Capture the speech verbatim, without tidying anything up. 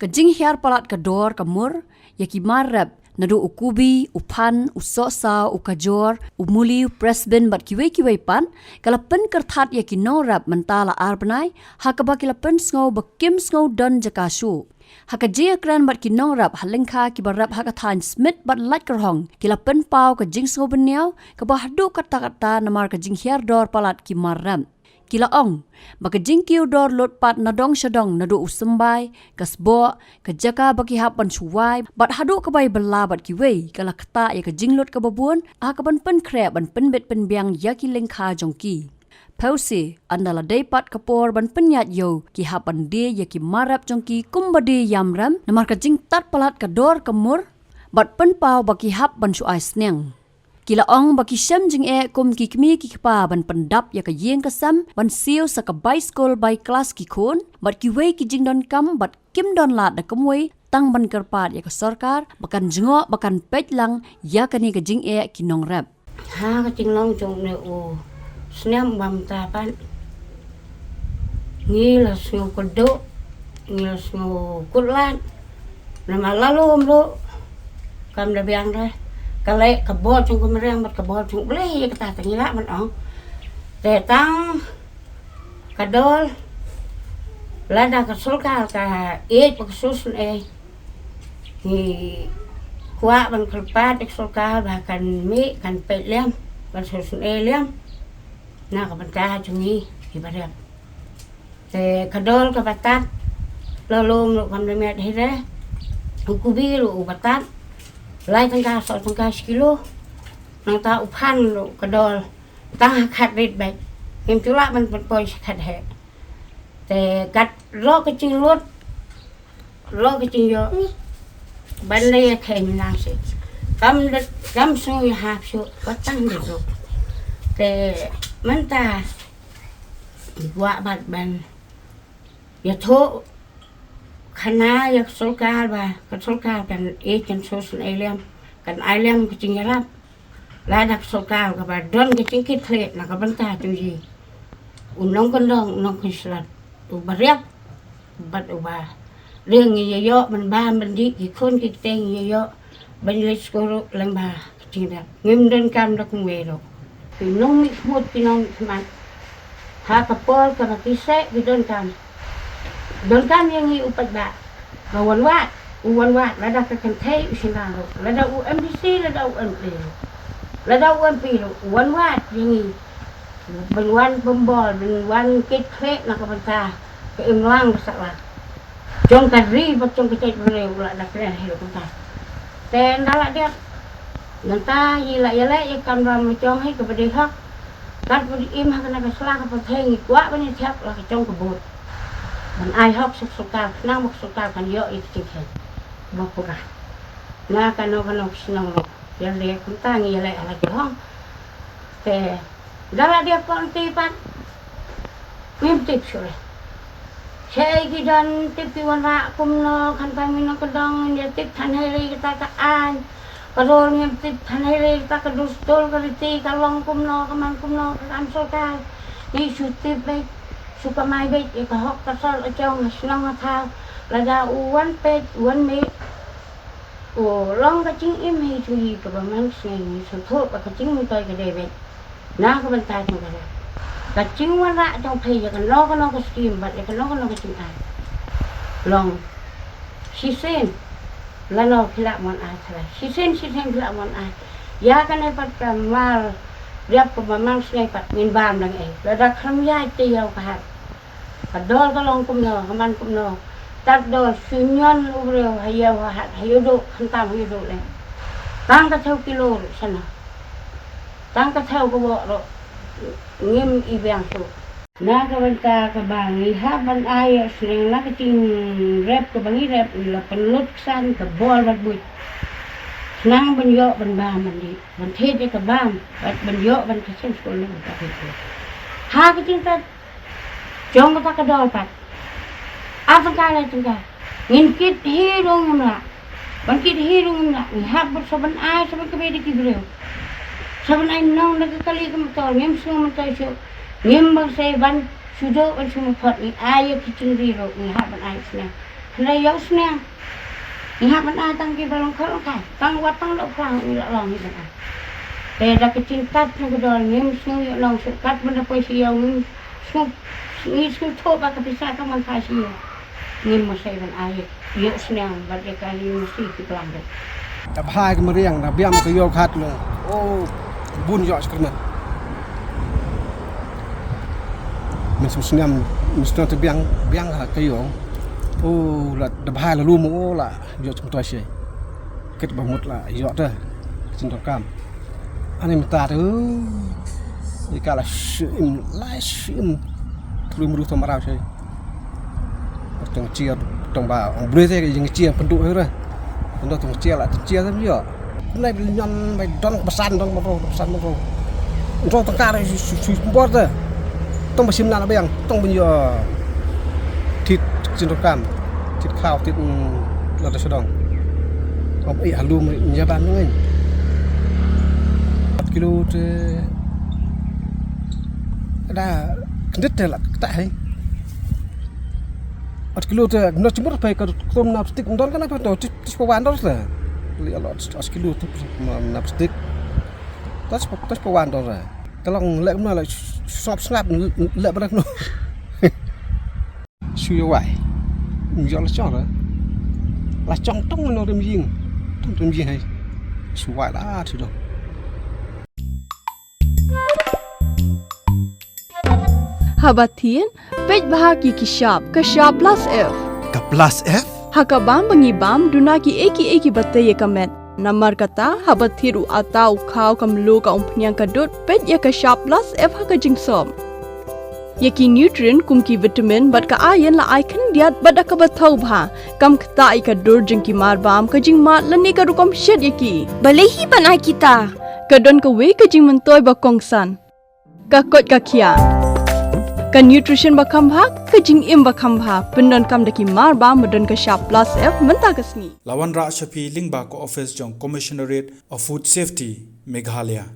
Ka jinghiar palat ka dor ka mur ïa ki mar rep, naduh u kubi, u phan, u sohsa, u kajor, u muli, u presbin bad kiwei kiwei pat, ka la pynkyrthat ïa ki nongrep mynta la ar bnai, ha kaba ki la pynsngew ba kim sngew don jaka shuh. Ha ka jingïakren bad ki nongrep ha lyngkha kiba rep ha ka thaiñ Smit bad Laitkyrhong, ki la pynpaw ka jingsngew bynñiaw kaba haduh katta katta namar ka jinghiar dor palat ki mar rep. Ki la ong ba ka jingkiew dor lut pat na dong sha dong, naduh u symbai, ka sboh, ka jaka ba ki hap ban shu wai bad haduh ka bai bylla bad kiwei, ka la ktah ïa ka jinglut kaba bun ha kaban pynkhreh ban pynbit pynbiang ïa ki lyngkha jong ki. Phewse, ynda la dei pat ka por ban pynïaid ïew, ki hap ban die ïa ki mar rep jong ki kumba die ïam rem namar ka jingtat palat ka dor ka mur bad pynpaw ba ki hap ban shu ai sniang. Ki la ong ba ki shem jingeh kum ki kmie ki kpa ban pyndap ïa ka ïing ka sem, ban siew sa ka bai skul bai klas ki khun bad kiwei ki jingdonkam, bad kim don lad da kumwei tang ban kyrpad ïa ka sorkar ba kan jngoh, ba kan peit lang ïa kane ka jingeh ki nongrep. Ha ka jinglong jong une u snem ba mynta pat, ngi la sngew kyrduh, ngi la sngew kut lad. Namar la lum ruh kam da biang re. Ka leh ka bor jong ka mariang bad ka bor jong U Blei, ïa kata te ngi lah ban ong. Te tang ka dor, lada ka sorkar ka ïeit bad ka sngewsynei, ngi kwah ban kyrpad ïa ka sorkar ba kan mih, kan peit lem, ban sngewsynei lem na ka bynta jong ngi kiba rep. Te ka dor kaba tad, la lum ruh kam da miat hi re. U kubi ruh uba tad, lai tyngka saw tyngka shi kilo. Nangta u phan ruh ka dor tang ha khat rit beit, ngim ju lah ban pynpoi sha khat heh. Te kat lok ka jinglut, lok ka jingïoh, ban leh ïa ka imlang sih, kam da, kam sngew ïahap shuh, wat tang da ruh. Te mynta kwah bad ban ïathuh khana ïa ka sorkar ba ka sorkar kan ïeit, kan sngewsynei lem, kan ai lem ka jingïarap. Lada ka sorkar kaba don ka jingkitkhlieh na ka bynta jong ngi, u nongkyndong, u nongkynshlur, uba riap bad uba riang, ngi ïa ïoh ban bam ban dih, ki khun ki kti ngi ïa ïoh ban leit skul ruh lyngba ka jingriap. Ngim donkam da kumwei ruh. Ki nongmihkhmut, ki nongmihkhmat, ha ka por kaba ki seh ki donkam, donkam ïa ngi u paidbah. Ka wan wad, u wan wad, lada ka kynthei u shynrang ruh, lada u MDC, lada u MLA ruh, lada u MP ruh, u wan wad ïa ngi ban wan pymbor, ban wan kit khlieh na ka bynta ka imlang ka sahlang jong ka ri bad jong ka jaitbynriew, u la da kren hi ruh kumta. Te ynda la dep, nangta ngi la ïaleh ïa ka kamram la jong hi kaba dei hok. Katba dei im ha kane ka sla ka pyrthei, ngi kwah ban ïa thep la ka jong ka vote, ban ai hok sha ka sorkar, khnang ba ka sorkar kan ïoh ïa ka jingkheiñ ba pura na kano kano ka shnong ruh. Ïaleh kumta, ngi ïaleh ha la ki hong. Te ynda la dep pynti pat, ngim tip shuh re. Shaei ki don tip ki wanrah kumno, khamtam ngi nongkyndong ngin ïa tip than hei re kata ka aiñ ka rol, ngim tip than hei re kata ka dustur ka riti, ka long kumno, ka man kumno ka kam sorkar. Ngi shu tip beit, shu kamai beit ïa ka hok ka sor la jong ha shnong ha thaw. Lada u wan peit, u wan mih, u long ka jingim hi jong ngi kaba man ka sngi, ngi sngewthuh ba ka jingmyntoi ka dei beit na ka bynta jong ka ri. Ka jingwanrah jong phi ïa kano kano ka skim bad ïa kano kano ka jingai, long shisien, lano phi lah mon ai thalai, shisien shisien phi lah mon ai. Ïa kane pat ka mar riap kaba man ka sngi pat ngin bam dang ei. Lada khlem ïaid te ïew ka hat, ka dor ka long kumno, ka man kumno. Tad dor shu ñion u briew ha ïew ha hat, ha ïewduh, khamtam ha ïewduh lem. Tang ka thew kilo ruh shano, tang ka thew ka woh ruh ngim i biang shuh. Na ka bynta kaba ngi hap ban ai ïa u snem na ka jingrep kaba ngi rep, ngi la pynlut ksan ka bor bad buit, khnang ban ïoh ban bam ban dih, ban thied ïa ka bam bad ban ïoh ban ka seng skul ne ban ka thied skul. Ha ka jingtat jong kata ka dor pat, ar tyngka lai tyngka, ngin kit hi ruh ngim lah. Ban kit hi ruh ngim lah, ngi hap bad sa ban ai, sa ban kynmaw da ki briew, sa ban ai nong da ka kali ka motor, ngim sngewmyntoi shuh. Ngim bang sei ban shu duh ban shu mapot, ngi ai ïa ki jingri ruh ngi hap ban ai snem. Hynrei ïa u sniang, ngi hap ban ai tang kiba long khot long kai, tang wat tang dohphra ngi lah long hi ban ai. Te da ka jingtap jong ka dor ngim sngew ïoh nong sngewkat ban da poi sha ïew, ngim sngew, ngi sngewthuh ba ka pisa kam wan phai sha ïew. Ngim masi ban ai ïa u sniang bad ïa ka ïing masi ki blang. Da bha ka mariang, da biang ka ïew khat lo. Oh, bun ïoh skrmen. Mynsngew sniam, mynsngew te biang, biang ha ka ïew. Oh, la da bha la lum, oh, la ïoh sngewthuh shi. Kit ba mut la ïoh te. Ka jingdonkam. Ani mynta te, oh, ïa ka la shim, la shim. Tlu mru to maraw shi. Tong chia, tong ba, ong blue te ka jing chia pynduh ïa re. Tong tong chia la, tong chia te ïoh. Kumne ba lynñion ba don ka basan, don ka basan, don ka basan. Don tang ka re shu, shu, shu bor te. Tong ba shim na la biang, tong ba ïoh. Thit jingdonkam, thit khaw, thit, mm, la da sha dong. Ong ba ïa halum ri ïa ban ngai. Ot kilo te da kyndit te la kata hai. Ot kilo te, no chimur pai ka tum na plastik, ndon ka na pa to, tis pa wan dor te. Li alo ot kilo te, na plastik. Tis pa, tis pa wan dor te. Ka long leh kumno la sop sngap, leh ba no. Shu ïa wai. Ym ïoh la chong re. La chong tong no rim jing. Tong rim jing hai. Shu wai la shu dong. Haba thied, peit bha ki ki shap, ka shap plus F. Ka plus F? Ha ka bam ba ngi bam, duna ki ei ki ei kiba tei ïa ka met. Namar kata, haba thied u atta, u khaw, ka mluh, ka umphniang, ka dud, peit ïa ka shap plus F ha ka jingsop. Ïa ki nutrient kum ki vitamin bad ka iron la ai khyndiat bad da kaba thaw bha. Kam ktah ïa ka dur jong ki mar bam, ka jingmad lane ka rukom shet ïa ki. Balei hi ban ai kita? Ka don kawei ka jingmyntoi ba kongsan. Ka koit ka khiah. Ka nutrition ba kham bha, ka jingim ba kham bha. Pyndonkam da ki mar bam ba don ka shap plus F mynta ka sngi. La wanrah sha phi lyngba ka office jong Commissionerate of Food Safety, Meghalaya.